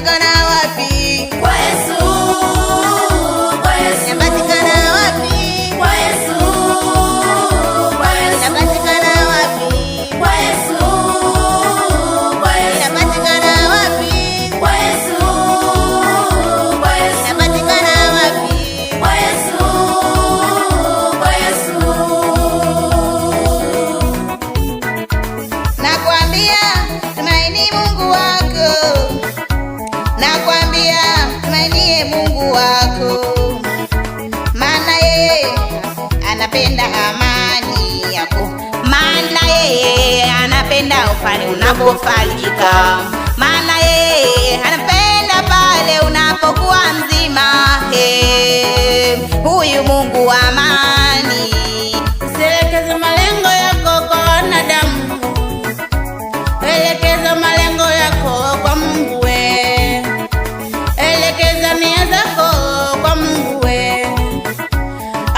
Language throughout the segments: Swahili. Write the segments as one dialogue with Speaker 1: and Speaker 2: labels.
Speaker 1: Inapatikana wapi?
Speaker 2: Kwa Yesu, kwa Yesu.
Speaker 1: Inapatikana wapi?
Speaker 2: Kwa Yesu, kwa Yesu.
Speaker 1: Inapatikana wapi?
Speaker 2: Kwa Yesu, kwa Yesu.
Speaker 1: Inapatikana wapi?
Speaker 2: Kwa Yesu, kwa Yesu.
Speaker 1: Inapatikana wapi?
Speaker 2: Kwa Yesu, kwa Yesu.
Speaker 1: Nakwambia tumaini Mungu wako, nakwambia tumainie Mungu wako, maana yeye anapenda amani yako, maana yeye anapenda ufale unapofarijika, maana yeye anapenda pale unapokuwa mzima. Hey, huyu Mungu wa amani.
Speaker 3: Usielekeze malengo yako kwa wanadamu, elekeza malengo yako kwa Mungu we. Elekeza nia zako kwa Mungu we.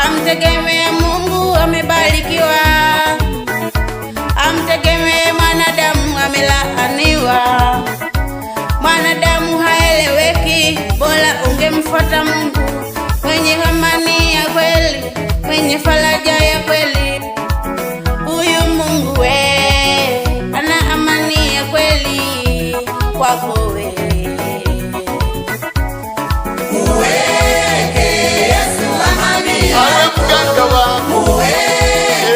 Speaker 3: Amtegemee Mungu amebarikiwa, amtegemee mwanadamu amelaaniwa. Mwanadamu haeleweki, bora ungemfuata Mungu mwenye amani ya kweli, mwenye faraja ya kweli. Huyu Mungu we ana amani ya kweli kwako we.
Speaker 2: Muweke Yesu amani
Speaker 4: Awe
Speaker 2: yako.
Speaker 4: mganga wako,
Speaker 2: Muweke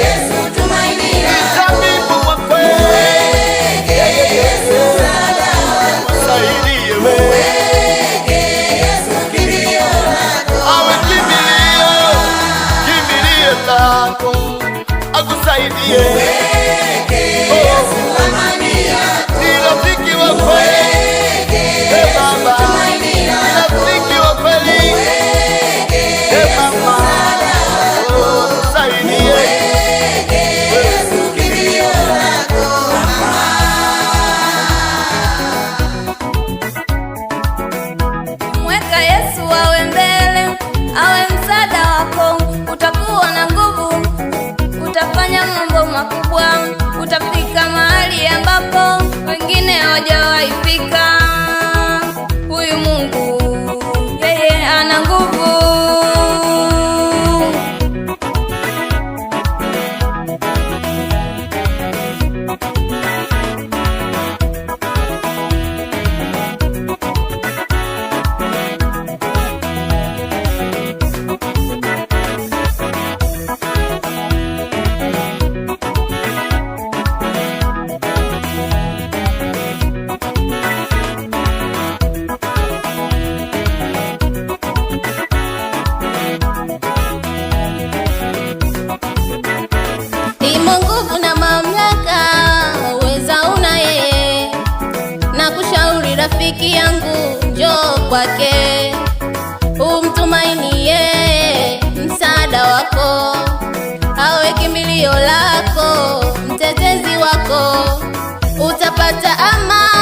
Speaker 2: Yesu tumaini lako.
Speaker 4: tabibu wa kweli,
Speaker 2: Muweke Yesu msaada wako.
Speaker 4: saidie wewe.
Speaker 2: Muweke Yesu kimbilio lako.
Speaker 4: Awe kimbilio, kimbilio lako, akusaidie.
Speaker 2: Muweke Yesu amani yako.
Speaker 4: Ni rafiki wa kweli,
Speaker 2: Muweke
Speaker 4: eh
Speaker 2: Yesu
Speaker 4: baba,
Speaker 2: tumaini
Speaker 4: ni
Speaker 2: lako.
Speaker 4: rafiki wa kweli,
Speaker 2: Muweke
Speaker 4: eh
Speaker 2: Yesu
Speaker 4: mama,
Speaker 2: msaada wako.
Speaker 4: saidie.
Speaker 2: Muweke Yesu kimbilio lako mama.
Speaker 5: Mweka Yesu awe mbele, awe msaada wako, utakuwa na nguvu, utafanya mambo makubwa, utafika mahali ambapo wengine hawajawahi fika. Huyu Mungu yeye ana nguvu. Imo nguvu na mamlaka, uweza una yeye. Na kushauri rafiki yangu, njoo kwake, umtumaini yeye, msaada wako, awe kimbilio lako, mtetezi wako, utapata amani.